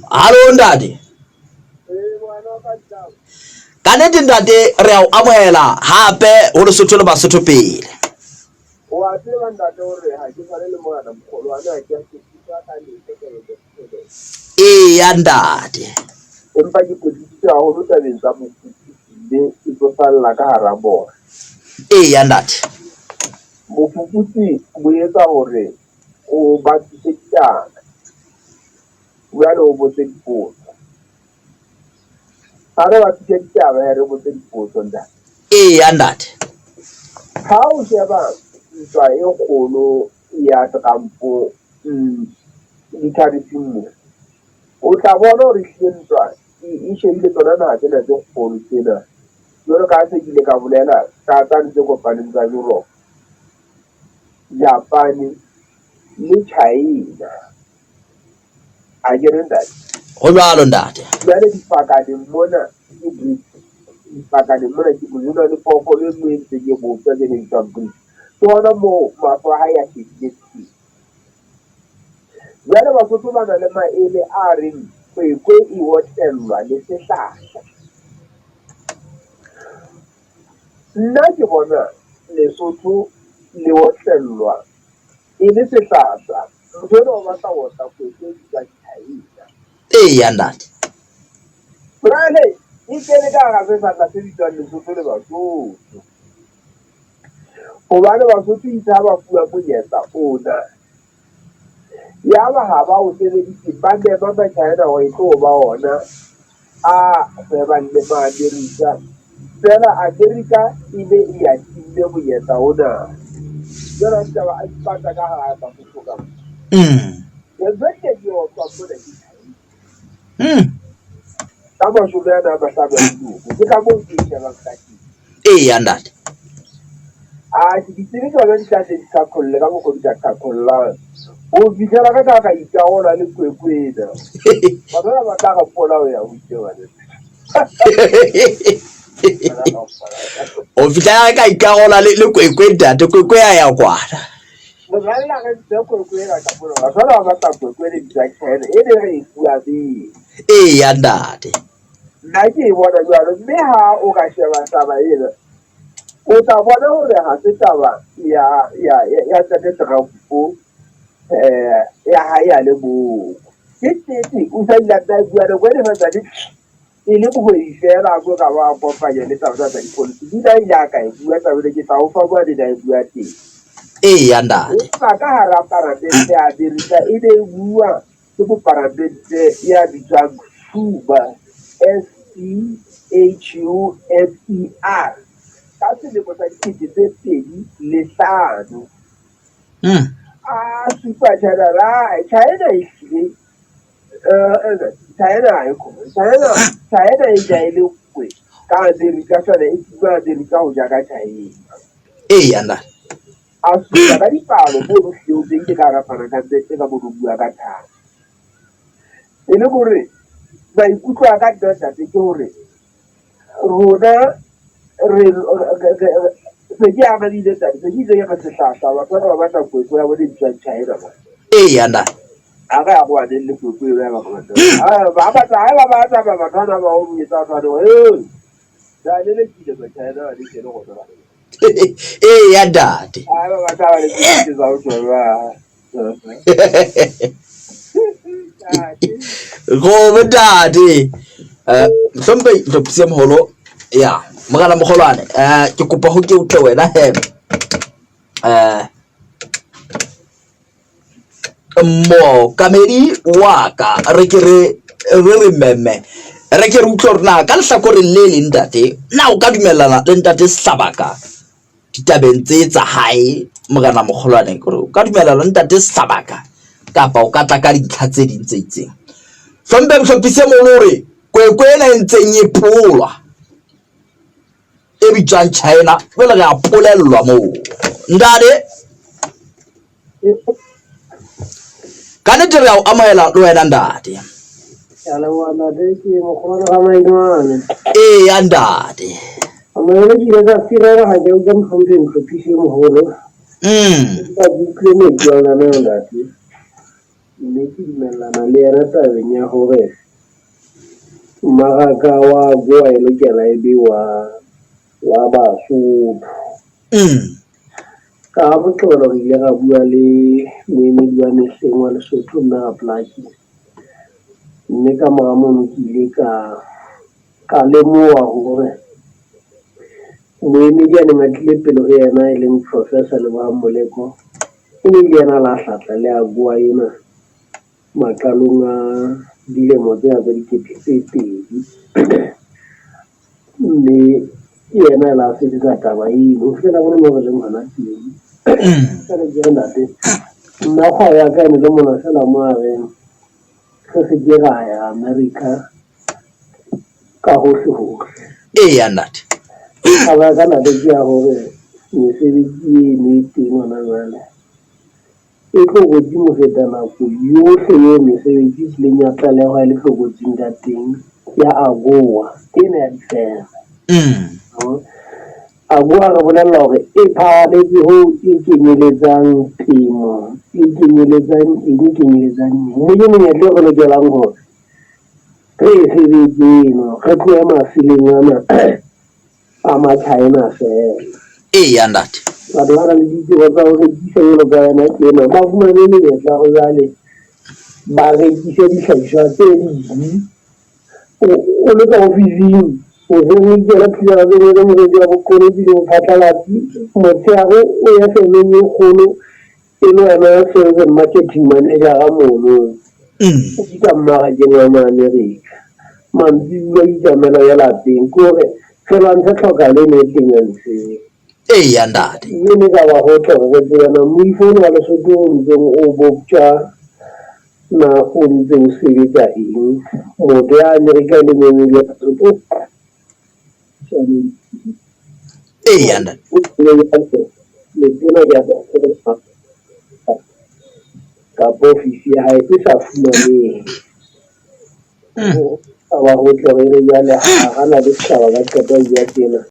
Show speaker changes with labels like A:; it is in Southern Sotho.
A: Hallo ntate. Ka nnete ntate re a o amohela hape ho Lesotho le Basotho pele.
B: O a tseba ntate hore ha ke sale le morena mokgolwane ha ke a kwetliswa ka letho tabeng tsa ditjhelete.
A: Eya ntate.
B: Empa ke kwetlisitswe haholo tabeng tsa bofuputsi mme ke tsofalla ka hara bona.
A: Eya ntate.
B: Bofuputsi bo etsa hore o bapise ditaba, jwale o botse dipotso. Ha re bapise ditaba he re botse dipotso ntate.
A: Eya ntate.
B: Ha o sheba ntwa e kgolo ya Trump ditharifing mo, o tla bona hore ehlile ntwa e shebile tsona naha tsena tse kgolo tsena. Jwalo ka ha se ke ile ka bolela ka tsane tse kopaneng tsa Europe, Japan le China. Akere ntate?
A: Ho jwalo ntate.
B: Jwale dipakaneng mona ke BRICS. Dipakaneng mona ke BRICS. Ho na le phoofolo e nngwe e ntseng e boptjwa e bitswang BRICS. Ke hona moo mahlo a hae a shebile teng. Jwale Basotho ba na le maele a reng kwekwe e otlellwa le sehlahla. Nna ke bona Lesotho le otlellwa e le sehlahla. Motho enwa o batla ho otla kwekwe e bitswang China.
A: Eya ntate.
B: Jwale e kene ka hara sehlahla se bitswang Lesotho le Basotho. Hobane Basotho itse ha ba fuwa monyetla ona, yaba ha ba o sebedise ba mema ma-China hore e tlo ba ona a hwebang le ma-America. Feela America e ne e a timme monyetla ona. Jwale ha ditaba a ipata ka hara Basotho ka mona. Ntho e ke otlwang mona ke China. Ka mashome ana a mahlano a dilemo. Ke ka moo ke e shebang ka teng.
A: Eya ntate.
B: A ke di tsebe tsona di tla tle di qhaqholle ka mokgwa o di ka qhaqhollang. Ho fihlela ka ka ikarola le kwekwe ena. Batho bana ba tla re polao ya ho ile bana.
A: O fihlela ka ikarola le kwekwe ntate, kwekwe ya ya kwana.
B: Moralla re ntse kwekwe ena ka mona. Batho bana ba batla kwekwe le bitswang China e ne re e bua pele.
A: Eya ntate.
B: Nna ke e bona jwalo mme ha o ka sheba taba ena o tla bona hore ha se taba ya ya ya Ntate Trump ya hae a le mong. Ke nnete o sa ile a nna a bua nako e le santsane e le mohwebi feela a so ka ba a kopanya le taba tsa dipolotiki. O ile a ile a ka e bua taba ena ke tla o fa mane a e bua teng.
A: Eya ntate.
B: Empa ka hara palamente ya Amerika e ne e bua ke moparamente ya bitswang Schumer, S-C-H-U-M-E-R, ka selemo sa 2005. A supa China ra China e hlile China ha e khona. China China e ja e le nngwe ka Amerika fela e tima Amerika ho ja ka China.
A: Eya ntate.
B: A supa ka dipalo mono hlile o beile ka hara palamente ka mono o bua ka thata. E le hore maikutlo a ka nna ntate ke hore rona re se ke arabile ntate, se ke itse ke re sehlahla batho bana ba batla kwekwe ya bona e bitswang China mane.
A: Eya ntate.
B: Ha re arohaneng le kwekwe eo ya ba batla. Ha batla ha ba batla ba batho bana ba o etsa batho bana hore ba lelekile ma China ba le kene rona ba.
A: Eya ntate.
B: Ha ba batla ba le tsa ho tjwa.
A: Gobe ntate. Hlomphehi Hlophise Moholo ya morena mogolwane ke kopa ho ke utlwe wena he mookamedi wa ka re ke re re re meme re ke re utlwe hore na ka lehlakoreng le leng ntate na o ka dumellana le ntate Sehlabaka ditabeng tse tsa hae morena mogolwane kore o ka dumellana le ntate Sehlabaka kapa o ka tla ka dintlha tse ding tse itseng. Hlomphe Mohlophisi e moholo hore kwekwe ena e ntseng e polwa e bitswang China jwale re a polellwa moo. Ntate ka nnete re a o amohela le wena ntate.
C: Ke a leboha ntate, ke mokgolwane ga Maingwane.
A: Eya ntate.
C: Amohele ke ile ka sirela ha ke utlwa mohlomphehi Mohlophisi e moholo. Empa ke utlwile mantswe a lona ntate. Mme Mme ke dumellana le yena tabeng ya hore mmaraka wa AGOA e lokela e be wa Basotho. Ka Moqebelo re ile ra bua le moemedi wa mehleng wa Lesotho mme Raplaki. Mme ka mora mono ke ile ka lemoha hore moemedi a neng a tlile pele ho yena e leng Professor Lebohang Moleko, e ne le yena a la hlatla le AGOA ena maqalong a dilemo tsena tsa 2000. Mme ke yena a la sebetsa taba eno ho fihlela mona moo re leng hona teng. Jwale ke re ntate, nna kgwebo ya ka e ne le mona feela mo a reng re se ke ra ya America ka hohle hohle.
A: Eya ntate.
C: Taba ya ka ntate ke ya hore mesebetsi eno e teng hona jwale e tlokotsi ho feta nako yohle eo mesebetsi e kileng ya tlalehwa e le tlokotsing ka teng ya AGOA ena ya difeme. AGOA re bolella hore e phahametse hoo e kenyeletsang temo, e kenyeletsang eng, e kenyeletsang eng. Mme ke menyetla e re lokelang hore re e sebetse eno, re tlohe maseleng ana a ma-China feela.
A: Eya ntate.
C: Batho ba nang le ditsebo tsa ho rekisa jwalo ka wena tjena, ba fumane menyetla ya hore jwale ba rekise dihlahiswa tse ding. O le ka ofising hoseng o ikela thulaganyo tse mosebetsi wa boqolotsi le bophatlalatsi, motshehare o ye femeng e kgolo e le wena sales and marketing manager-a mono. O bitsa mmarakeng wa ma-America. Mantsibuya o itsamaela o ye lapeng. Ke hore re lwantshe tlhokahalo ena e teng ya mesebetsi.
A: Eya ntate.
C: Mme ne ka ba hotle hore re tsebe na moifo ona wa Lesotho o ntseng o boptjwa na o ntse o sebetsa eng. Motho ya Amerika le moemedi wa Lesotho
A: Eya ntate.
C: Letona ke a kapa ofisi ya hae e sa fumanehe. Ho ba hotle hore e re jwale ha na le setjhaba ka qeta ho bua tjena.